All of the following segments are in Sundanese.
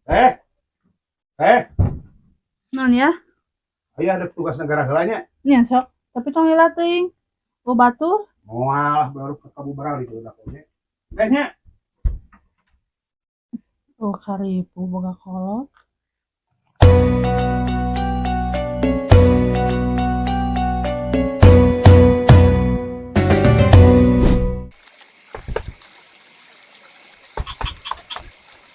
Eh. Eh, Naon ya? Aya ada tugas negara heula nya. Nya sok, tapi tong lila teuing. Ku batur. Moal baru ke kabubaral itu udah nya. Eh nya. Oh, karipu boga kolot.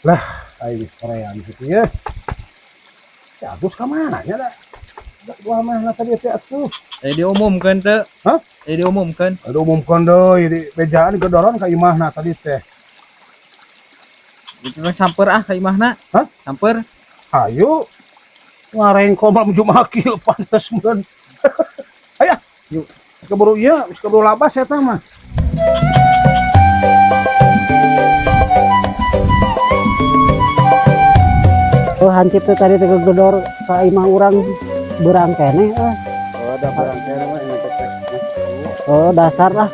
Lah, aing Korea gitu ya. Si Agus ka mana nya da? Da dua mana tadi teh atuh. Diumumkan teh. Hah? Diumumkan. Aduh umumkeun deui di bejaan gedoron ka imahna tadi teh. Itu mah samper ah ka imahna. Hah? Samper. Hayu. Ngarengko mah jumaha kieu pantes mun. Aya, yuk. Keburu ieu, geus keburu labas eta mah. Oh, hansip tuh tadi teh gedor ka imah urang beurang keneh eh. Oh, da barang keneh mah ini teh. Oh, dasar lah.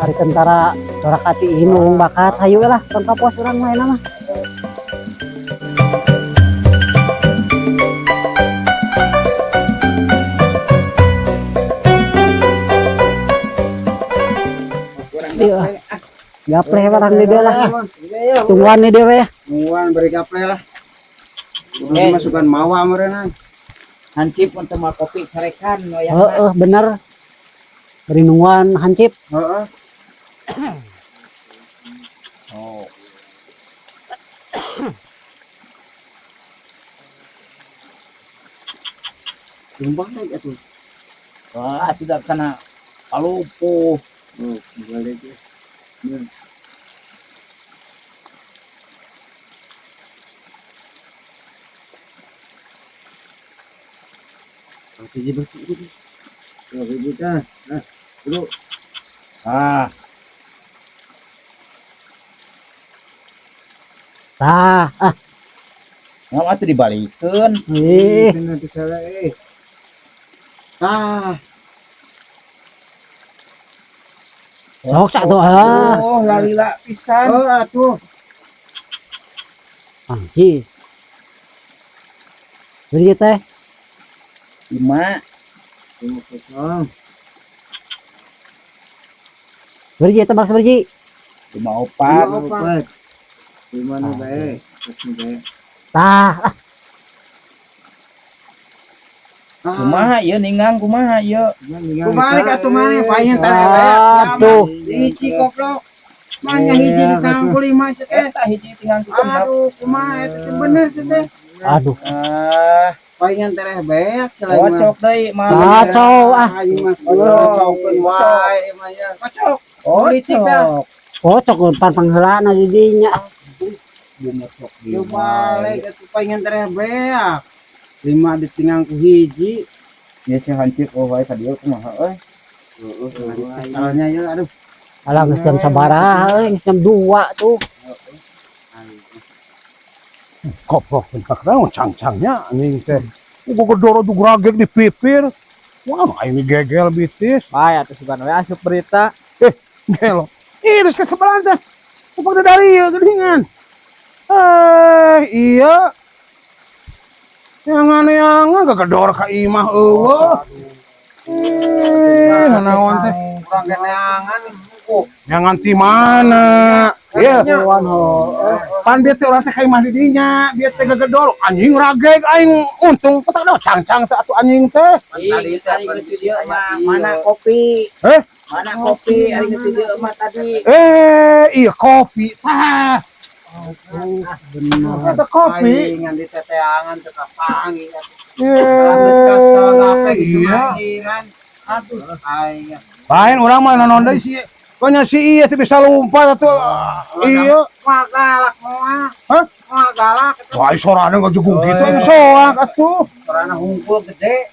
Hari tentara corak hati ini bakat hayu lah tong kapuas urang mah enak mah. Iya. Gapleh barang di dia lah. Tungguan di dia we ya. Tungguan beri gapleh lah. Udah masukkan mawa meureunna. Hansip untuk mau kopi carekan wayahna. Heeh, bener. Beri nungguan hansip. Heeh. Oh. Tumbang lagi atuh. Wah, tidak kena palupuh. Oh, balik ya. Hiji bersih itu. Dua hiji tah. Nah, dulu. Ah, Tah, ah. ngapa atuh dibalikeun? Ih, Nanti salah eh. Ah, sok atuh ah. Oh, lalila pisan. oh atuh. Anjir. Beri teh. 5. 5-0. Beri teh bang beri. 5-4. 5-4. 5 nu bae. Terus nu bae. Tah, ah. Kumaha ieu ninggang kumaha ieu? Kumaha atuh maneh paeun teh bae. Aduh. Hiji goblok. Manya hiji di tangan ku lima sia teh. Eta hiji tinggal ku genep. Aduh, kumaha eta teh bener sia teh. Aduh. Ah, Palingan tereh beak selain mah. kocok deui mah. Kacau ah. Aing mah kocokkeun wae mah ya. Kocok. Licik dah. Kocok pan pangheulana di dinya. Bumocok Yo balik atuh palingan tereh beak. 5 ditinggang ku hiji. Ieu si hansip oh wae ka dieu kumaha euy. Heeh, soalnya ya aduh. Alah geus jam sabaraha euy, geus jam 2 tuh. Koplok bentak naon cangcangnya anjing teh. Gua gedoro juga rageg di pipir. Wah, aing gegel bitis. Bae atuh sugan we asup berita. Gelo. Ih, terus ke sebelah teh. Kupak dari ieu geuningan. Eh, iya. Yang aneh-aneh gegedor ka imah eueuh. Eh, naon teh? Urang geneangan buku. Jangan ti mana? Iya. Tungguan heuh. Pan bieu teh urang teh ka imah di dinya, bieu teh gegedor anjing rageg aing untung petak dah cangcang teh atuh anjing teh. Tadi teh ari geus di dieu mah mana kopi? Eh? Mana kopi ari geus di dieu mah tadi? Eh, iya kopi. Tah, Bener. eta kopi. Palingan di teteangan teu kapanggih atuh. Geus kasal gape Eh, geus iya. mangiran. Aduh, aing. Lain urang mah nonon deui si Pokoknya si iya teh bisa lompat atuh. Iya. Moal galak moal. Hah? Moal galak eta. Wah, sorana ngajegung gitu aing soak atuh. Sorana hungkul gede.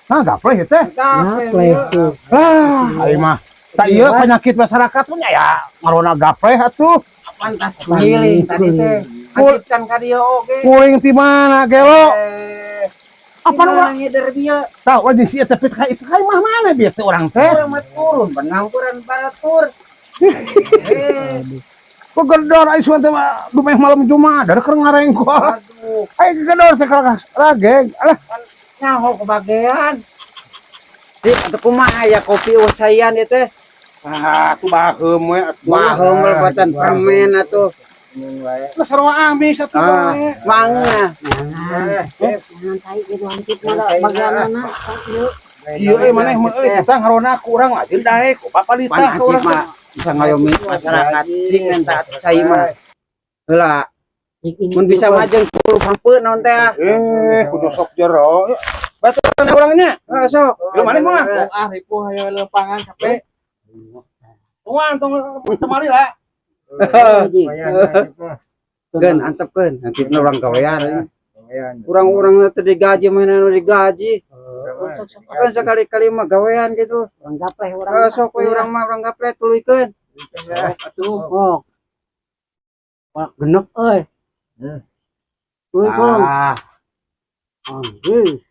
Nah, gapleh ieu teh. Gapleh tuh. Lah, aing mah. Tak iya penyakit masyarakat mah ya ngarona gapleh atuh. Pantas guling tadi teh. Hansip kan ka dieu oge. Kuring ti mana gelo? Apa Apa nu urang ngider bieu? Tahu aja si eta ka itu ka imah mana bieu teh urang teh. Urang mah turun benang kurang baratur. Eh, Gegedor ai suan teh mah dumeh malam Jumat dari keur ngarengkol. Aduh, Ai gegedor teh keur rageg. Alah, nyaho kebagian. Dik, atuh kumaha ya kopi euweuh caian ieu teh? Ah, tuh baheum we atuh. Baheum lebatan permen atuh. Lah sarua amis atuh Ah, bae. mangga. Jangan tai gitu hansip mah bagian mana? Ieu. Ieu euy maneh mah euy kita ngarona ku urang lajin daek ku Pan papalitah ka hansip urang. mah bisa ngayomi masyarakat sing minta cai mah. Heula, mun bisa majeng 10 pampeun naon teh ah. Eh, kudu sok jero. Baturan urang nya. Ah, sok. Lu maneh mah? Tong ah ripuh hayo lempangan capek. Tungguan tong temari lah. Keun antepkeun, nanti urang gawean. Urang-urang teh digaji mana nu digaji. Kan sekali-kali mah gawean gitu. Urang gapleh urang. Ah, sok we urang mah urang gaple tuluykeun. Atuh. Oh. Wah, genep euy. Tuluy, Kong. Ah, Anjing.